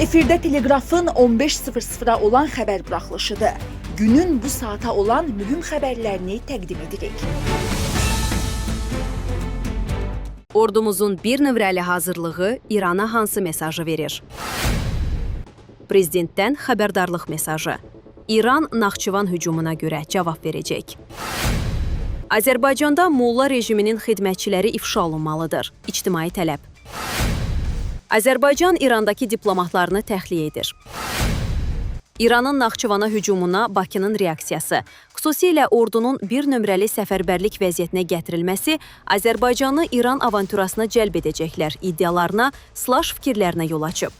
Efirdə Teleqrafın 15:00-a olan xəbər buraxılışıdır. Günün bu saata olan mühüm xəbərlərini təqdim edirik. Ordumuzun bir nömrəli hazırlığı İrana hansı mesajı verir? Prezidentdən xəbərdarlıq mesajı. İran Naxçıvan hücumuna görə cavab verəcək. Azərbaycanda molla rejiminin xidmətçiləri ifşa olunmalıdır. İctimai tələb. Azərbaycan İrandakı diplomatlarını təxliyə edir. İranın Naxçıvana hücumuna Bakının reaksiyası, xüsusilə ordunun bir nömrəli səfərbərlik vəziyyətinə gətirilməsi Azərbaycanı İran avanturasına cəlb edəcəklər iddialarına, slash fikirlərinə yol açıb.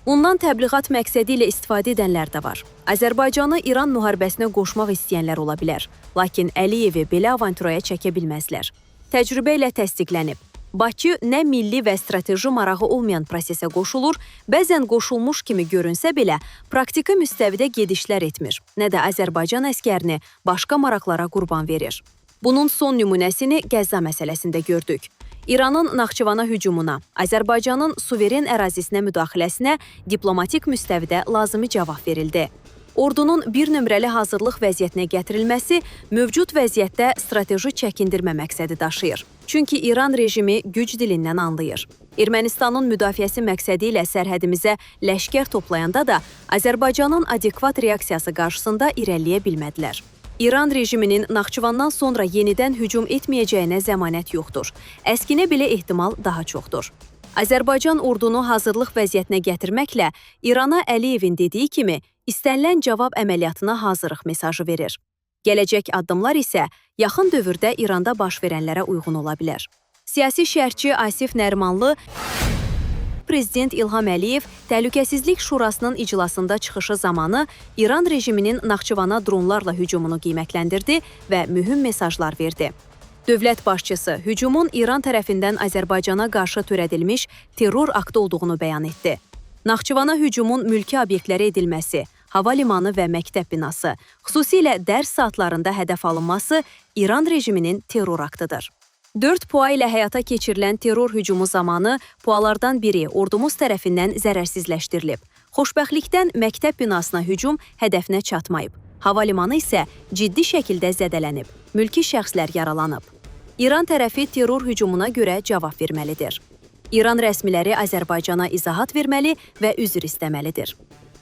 Bundan təbliğat məqsədi ilə istifadə edənlər də var. Azərbaycanı İran müharibəsinə qoşmaq istəyənlər ola bilər. Lakin Əliyevi belə avanturaya çəkə bilməzlər. Təcrübə ilə təsdiqlənib. Bakı nə milli və strateji marağı olmayan prosesə qoşulur, bəzən qoşulmuş kimi görünsə belə, praktiki müstəvidə gedişlər etmir, nə də Azərbaycan əskərini başqa maraqlara qurban verir. Bunun son nümunəsini Qəzza məsələsində gördük. İranın Naxçıvana hücumuna, Azərbaycanın suveren ərazisinə müdaxiləsinə diplomatik müstəvidə lazımi cavab verildi. Ordunun bir nömrəli hazırlıq vəziyyətinə gətirilməsi mövcud vəziyyətdə strateji çəkindirmə məqsədi daşıyır. Çünki İran rejimi güc dilindən anlayır. Ermənistanın müdafiəsi məqsədi ilə sərhədimizə ləşkər toplayanda da Azərbaycanın adekvat reaksiyası qarşısında irəliləyə bilmədilər. İran rejiminin Naxçıvandan sonra yenidən hücum etməyəcəyinə zəmanət yoxdur. Əskinə belə ehtimal daha çoxdur. Azərbaycan ordunu hazırlıq vəziyyətinə gətirməklə İrana Əliyevin dediyi kimi istənilən cavab əməliyyatına hazırlıq mesajı verir. Gələcək addımlar isə yaxın dövrdə İranda baş verənlərə uyğun ola bilər. Siyasi şərhçi Asif Nərimanlı Prezident İlham Əliyev Təhlükəsizlik Şurasının iclasında çıxışı zamanı İran rejiminin Naxçıvana dronlarla hücumunu qiymətləndirdi və mühüm mesajlar verdi. Dövlət başçısı hücumun İran tərəfindən Azərbaycana qarşı törədilmiş terror aktı olduğunu bəyan etdi. Naxçıvana hücumun mülki obyektlərə edilməsi, hava limanı və məktəb binası, xüsusilə dərs saatlarında hədəf alınması İran rejiminin terror aktıdır. 4 PUA ilə həyata keçirilən terror hücumu zamanı PUA-lardan biri ordumuz tərəfindən zərərsizləşdirilib. Xoşbəxtlikdən məktəb binasına hücum hədəfinə çatmayıb. Hava limanı isə ciddi şəkildə zədələnib. Mülki şəxslər yaralanıb. İran tərəfi terror hücumuna görə cavab verməlidir. İran rəsmiləri Azərbaycana izahat verməli və üzr istəməlidir.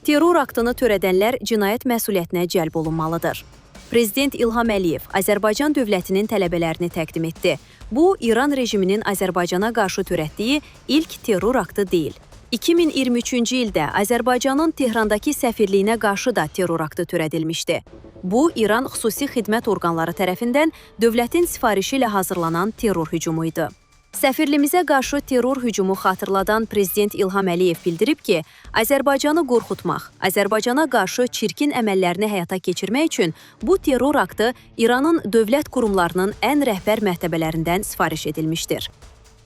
Terror aktını törədənlər cinayət məsuliyyətinə cəlb olunmalıdır. Prezident İlham Əliyev Azərbaycan dövlətinin tələbələrini təqdim etdi. Bu, İran rejiminin Azərbaycana qarşı törətdiyi ilk terror aktı deyil. 2023-cü ildə Azərbaycanın Tehrandakı səfirliyinə qarşı da terror aktı törədilmişdi. Bu, İran xüsusi xidmət orqanları tərəfindən dövlətin sifarişi ilə hazırlanan terror hücumu idi. Səfirlimizə qarşı terror hücumu xatırladan Prezident İlham Əliyev bildirib ki, Azərbaycanı qorxutmaq, Azərbaycana qarşı çirkin əməllərini həyata keçirmək üçün bu terror aktı İranın dövlət qurumlarının ən rəhbər mərtəbələrindən sifariş edilmişdir.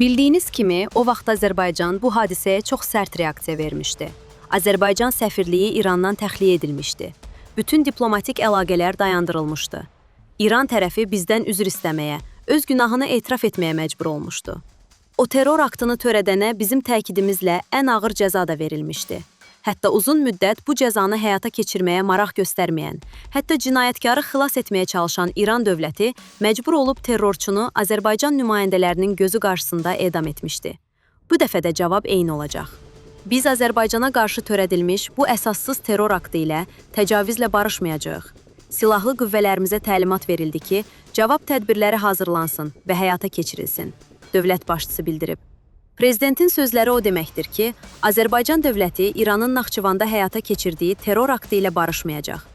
Bildiyiniz kimi, o vaxt Azərbaycan bu hadisəyə çox sərt reaksiya vermişdi. Azərbaycan səfirliyi İrandan təxliyə edilmişdi. Bütün diplomatik əlaqələr dayandırılmışdı. İran tərəfi bizdən üzr istəməyə, öz günahını etiraf etməyə məcbur olmuşdu. O terror aktını törədənə bizim təkidimizlə ən ağır cəza da verilmişdi. Hətta uzun müddət bu cəzanı həyata keçirməyə maraq göstərməyən, hətta cinayətkarı xilas etməyə çalışan İran dövləti məcbur olub terrorçunu Azərbaycan nümayəndələrinin gözü qarşısında edam etmişdi. Bu dəfə də cavab eyni olacaq. Biz Azərbaycana qarşı törədilmiş bu əsassız terror aktı ilə təcavüzlə barışmayacağıq. Silahlı qüvvələrimizə təlimat verildi ki, cavab tədbirləri hazırlansın və həyata keçirilsin, dövlət başçısı bildirib. Prezidentin sözləri o deməkdir ki, Azərbaycan dövləti İranın Naxçıvanda həyata keçirdiyi terror aktı ilə barışmayacaq.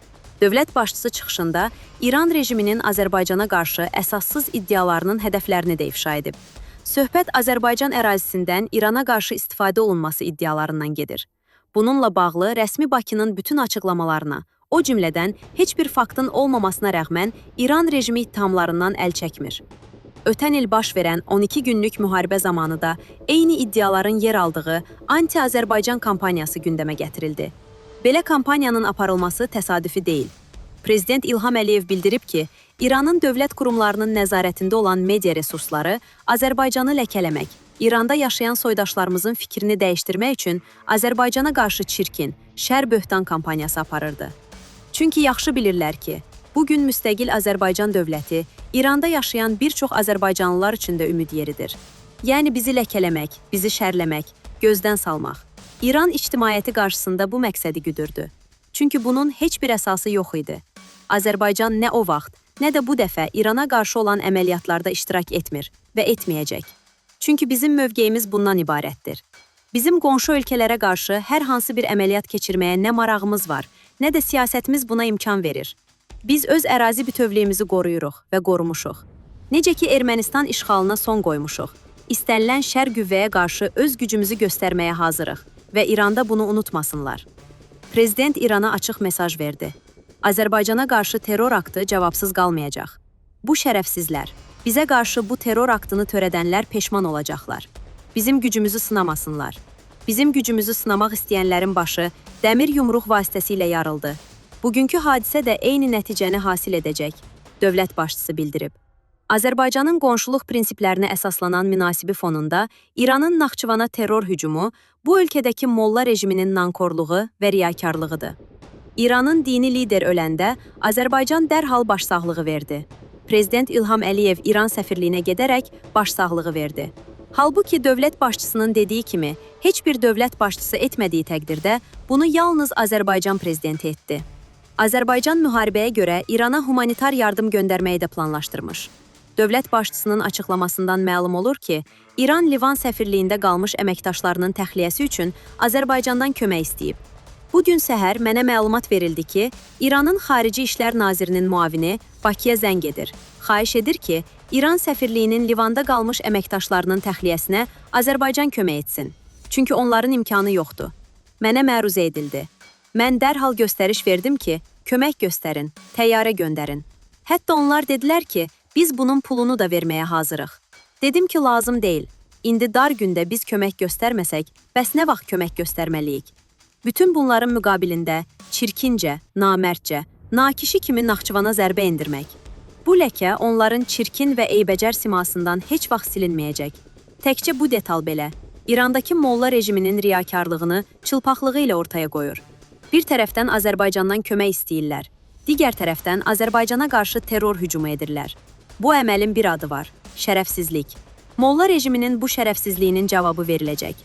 Dövlət başçısı çıxışında İran rejiminin Azərbaycana qarşı əsassız iddialarının hədəflərini də ifşa edib. Söhbət Azərbaycan ərazisindən İrana qarşı istifadə olunması iddialarından gedir. Bununla bağlı rəsmi Bakının bütün açıqlamalarına, o cümlədən heç bir faktın olmamasına rəğmən İran rejimi ittihamlarından əl çəkmir. Ötən il baş verən 12 günlük müharibə zamanı da eyni iddiaların yer aldığı anti-Azərbaycan kampaniyası gündəmə gətirildi. Belə kampaniyanın aparılması təsadüfi deyil. Prezident İlham Əliyev bildirib ki, İranın dövlət qurumlarının nəzarətində olan media resursları Azərbaycanı ləkələmək, İranda yaşayan soydaşlarımızın fikrini dəyişdirmək üçün Azərbaycana qarşı çirkin, şər böhtan kampaniyası aparırdı. Çünki yaxşı bilirlər ki, bu gün müstəqil Azərbaycan dövləti İranda yaşayan bir çox azərbaycanlılar üçün də ümid yeridir. Yəni bizi ləkələmək, bizi şərləmək, gözdən salmaq. İran ictimaiyyəti qarşısında bu məqsədi güdürdü. Çünki bunun heç bir əsası yox idi. Azərbaycan nə o vaxt, nə də bu dəfə İrana qarşı olan əməliyyatlarda iştirak etmir və etməyəcək. Çünki bizim mövqeyimiz bundan ibarətdir. Bizim qonşu ölkələrə qarşı hər hansı bir əməliyyat keçirməyə nə marağımız var, nə də siyasətimiz buna imkan verir. Biz öz ərazi bütövlüyümüzü qoruyuruq və qorumuşuq. Necə ki Ermənistan işğalına son qoymuşuq. İstənilən şər qüvvəyə qarşı öz gücümüzü göstərməyə hazırıq və İranda bunu unutmasınlar. Prezident İrana açıq mesaj verdi. Azərbaycana qarşı terror aktı cavabsız qalmayacaq. Bu şərəfsizlər, bizə qarşı bu terror aktını törədənlər peşman olacaqlar. Bizim gücümüzü sınamasınlar. Bizim gücümüzü sınamaq istəyənlərin başı dəmir yumruq vasitəsilə yarıldı. Bugünkü hadisə də eyni nəticəni hasil edəcək, dövlət başçısı bildirib. Azərbaycanın qonşuluq prinsiplərinə əsaslanan münasibi fonunda İranın Naxçıvana terror hücumu bu ölkədəki molla rejiminin nankorluğu və riyakarlığıdır. İranın dini lider öləndə Azərbaycan dərhal başsağlığı verdi. Prezident İlham Əliyev İran səfirliyinə gedərək başsağlığı verdi. Halbuki dövlət başçısının dediyi kimi, heç bir dövlət başçısı etmədiyi təqdirdə bunu yalnız Azərbaycan prezidenti etdi. Azərbaycan müharibəyə görə İrana humanitar yardım göndərməyi də planlaşdırmış. Dövlət başçısının açıqlamasından məlum olur ki, İran Livan səfirliyində qalmış əməkdaşlarının təxliyəsi üçün Azərbaycandan kömək istəyib. Bu gün səhər mənə məlumat verildi ki, İranın Xarici İşlər Nazirinin müavini Bakıya zəng edir. Xahiş edir ki, İran səfirliyinin Livanda qalmış əməkdaşlarının təxliyəsinə Azərbaycan kömək etsin. Çünki onların imkanı yoxdur. Mənə məruzə edildi. Mən dərhal göstəriş verdim ki, kömək göstərin, təyyarə göndərin. Hətta onlar dedilər ki, biz bunun pulunu da verməyə hazırıq. Dedim ki, lazım deyil. İndi dar gündə biz kömək göstərməsək, bəs nə vaxt kömək göstərməliyik? Bütün bunların müqabilində çirkincə, namərdcə, nakişi kimi Naxçıvana zərbə endirmək. Bu ləkə onların çirkin və eybəcər simasından heç vaxt silinməyəcək. Təkcə bu detal belə İrandakı molla rejiminin riyakarlığını çılpaqlığı ilə ortaya qoyur. Bir tərəfdən Azərbaycandan kömək istəyirlər, digər tərəfdən Azərbaycana qarşı terror hücumu edirlər. Bu əməlin bir adı var: şərəfsizlik. Molla rejiminin bu şərəfsizliyinin cavabı veriləcək.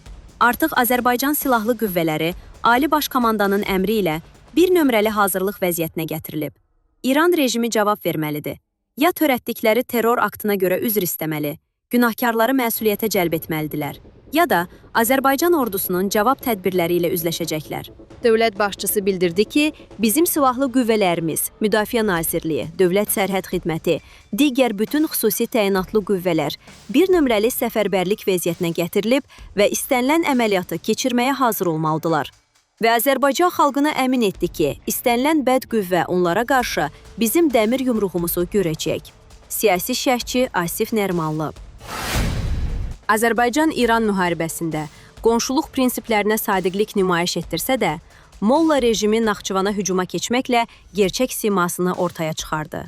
Artıq Azərbaycan Silahlı Qüvvələri Ali Baş Komandanın əmri ilə bir nömrəli hazırlıq vəziyyətinə gətirilib. İran rejimi cavab verməlidir. Ya törətdikləri terror aktına görə üzr istəməli, günahkarları məsuliyyətə cəlb etməlidirlər, ya da Azərbaycan ordusunun cavab tədbirləri ilə üzləşəcəklər. Dövlət başçısı bildirdi ki, bizim silahlı qüvvələrimiz, Müdafiə Nazirliyi, Dövlət Sərhəd Xidməti, digər bütün xüsusi təyinatlı qüvvələr bir nömrəli səfərbərlik vəziyyətinə gətirilib və istənilən əməliyyatı keçirməyə hazır olmalıdırlar. Və Azərbaycan xalqına əmin etdi ki, istənilən bəd qüvvə onlara qarşı bizim dəmir yumruğumuzu görəcək. Siyasi şərhçi Asif Nərmanlı. Azərbaycan-İran müharibəsində qonşuluq prinsiplərinə sadiqlik nümayiş etdirsə də, Molla rejimi Naxçıvana hücuma keçməklə gerçək simasını ortaya çıxardı.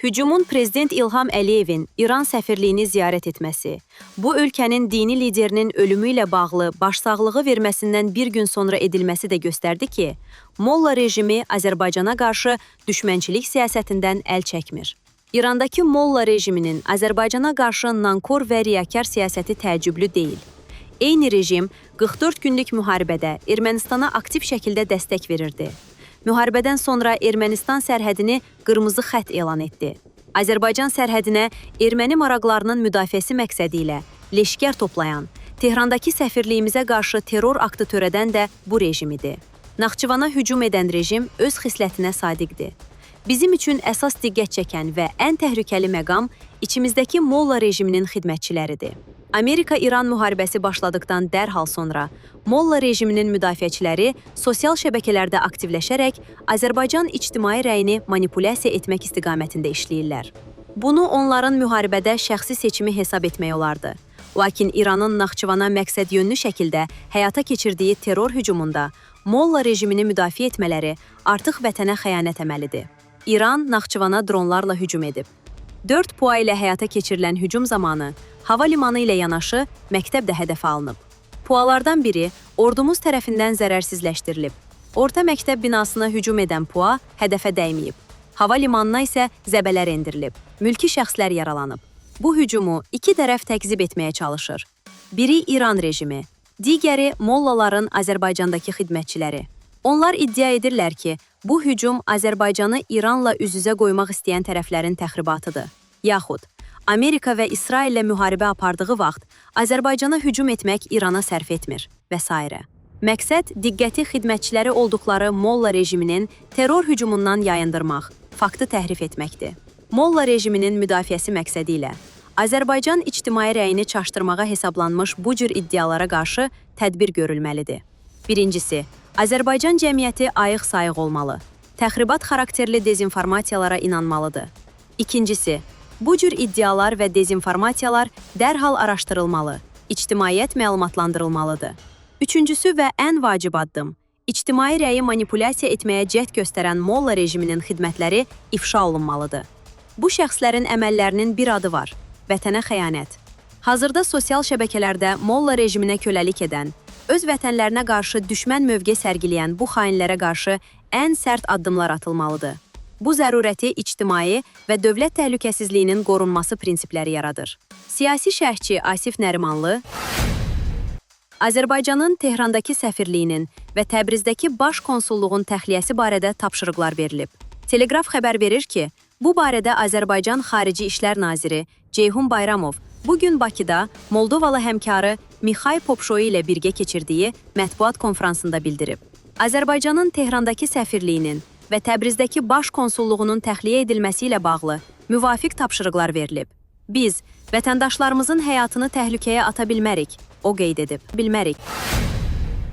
Hücumun Prezident İlham Əliyevin İran səfirliyini ziyarət etməsi, bu ölkənin dini liderinin ölümü ilə bağlı başsağlığı verməsindən bir gün sonra edilməsi də göstərdi ki, Molla rejimi Azərbaycana qarşı düşmənçilik siyasətindən əl çəkmir. İrandakı Molla rejiminin Azərbaycana qarşı nankor və riyakar siyasəti təəccüblü deyil. Eyni rejim 44 günlük müharibədə Ermənistana aktiv şəkildə dəstək verirdi. Müharibədən sonra Ermənistan sərhədini qırmızı xətt elan etdi. Azərbaycan sərhədinə erməni maraqlarının müdafiəsi məqsədi ilə leşkər toplayan, Tehrandakı səfirliyimizə qarşı terror aktı törədən də bu rejim idi. Naxçıvana hücum edən rejim öz xislətinə sadiqdir. Bizim üçün əsas diqqət çəkən və ən təhlükəli məqam içimizdəki Molla rejiminin xidmətçiləridir. Amerika-İran müharibəsi başladıqdan dərhal sonra Molla rejiminin müdafiəçiləri sosial şəbəkələrdə aktivləşərək Azərbaycan ictimai rəyini manipulyasiya etmək istiqamətində işləyirlər. Bunu onların müharibədə şəxsi seçimi hesab etmək olardı. Lakin İranın Naxçıvana məqsədyönlü şəkildə həyata keçirdiyi terror hücumunda Molla rejimini müdafiə etmələri artıq vətənə xəyanət əməlidir. İran Naxçıvana dronlarla hücum edib. 4 PUA ilə həyata keçirilən hücum zamanı Hava limanı ilə yanaşı məktəb də hədəfə alınıb. PUA-lardan biri ordumuz tərəfindən zərərsizləşdirilib. Orta məktəb binasına hücum edən PUA hədəfə dəyməyib. Hava limanına isə zəbələr endirilib. Mülki şəxslər yaralanıb. Bu hücumu iki tərəf təkzib etməyə çalışır. Biri İran rejimi, digəri mollaların Azərbaycandakı xidmətçiləri. Onlar iddia edirlər ki, bu hücum Azərbaycanı İranla üz-üzə qoymaq istəyən tərəflərin təxribatıdır. Yaxud Amerika və İsraillə müharibə apardığı vaxt Azərbaycana hücum etmək İrana sərf etmir və sairə. Məqsəd diqqəti xidmətçiləri olduqları molla rejiminin terror hücumundan yayındırmaq, faktı təhrif etməkdir. Molla rejiminin müdafiəsi məqsədi ilə Azərbaycan ictimai rəyini çaşdırmağa hesablanmış bu cür iddialara qarşı tədbir görülməlidir. Birincisi, Azərbaycan cəmiyyəti ayıq-sayıq olmalı. Təxribat xarakterli dezinformasiyalara inanmalıdır. İkincisi, bu cür iddialar və dezinformasiyalar dərhal araşdırılmalı, ictimaiyyət məlumatlandırılmalıdır. Üçüncüsü və ən vacib addım, ictimai rəyi manipulyasiya etməyə cəhd göstərən molla rejiminin xidmətləri ifşa olunmalıdır. Bu şəxslərin əməllərinin bir adı var: vətənə xəyanət. Hazırda sosial şəbəkələrdə molla rejiminə köləlik edən, öz vətənlərinə qarşı düşmən mövqe sərgiləyən bu xainlərə qarşı ən sərt addımlar atılmalıdır. Bu zərurəti ictimai və dövlət təhlükəsizliyinin qorunması prinsipləri yaradır. Siyasi şərhçi Asif Nərimanlı Azərbaycanın Tehrandakı səfirliyinin və Təbrizdəki baş konsulluğun təxliyəsi barədə tapşırıqlar verilib. Teleqraf xəbər verir ki, bu barədə Azərbaycan Xarici İşlər Naziri Ceyhun Bayramov bu gün Bakıda Moldovalı həmkarı Mixay Popşoy ilə birgə keçirdiyi mətbuat konfransında bildirib. Azərbaycanın Tehrandakı səfirliyinin və Təbrizdəki baş konsulluğunun təxliyə edilməsi ilə bağlı müvafiq tapşırıqlar verilib. Biz vətəndaşlarımızın həyatını təhlükəyə ata bilmərik, o qeyd edib. Bilmərik.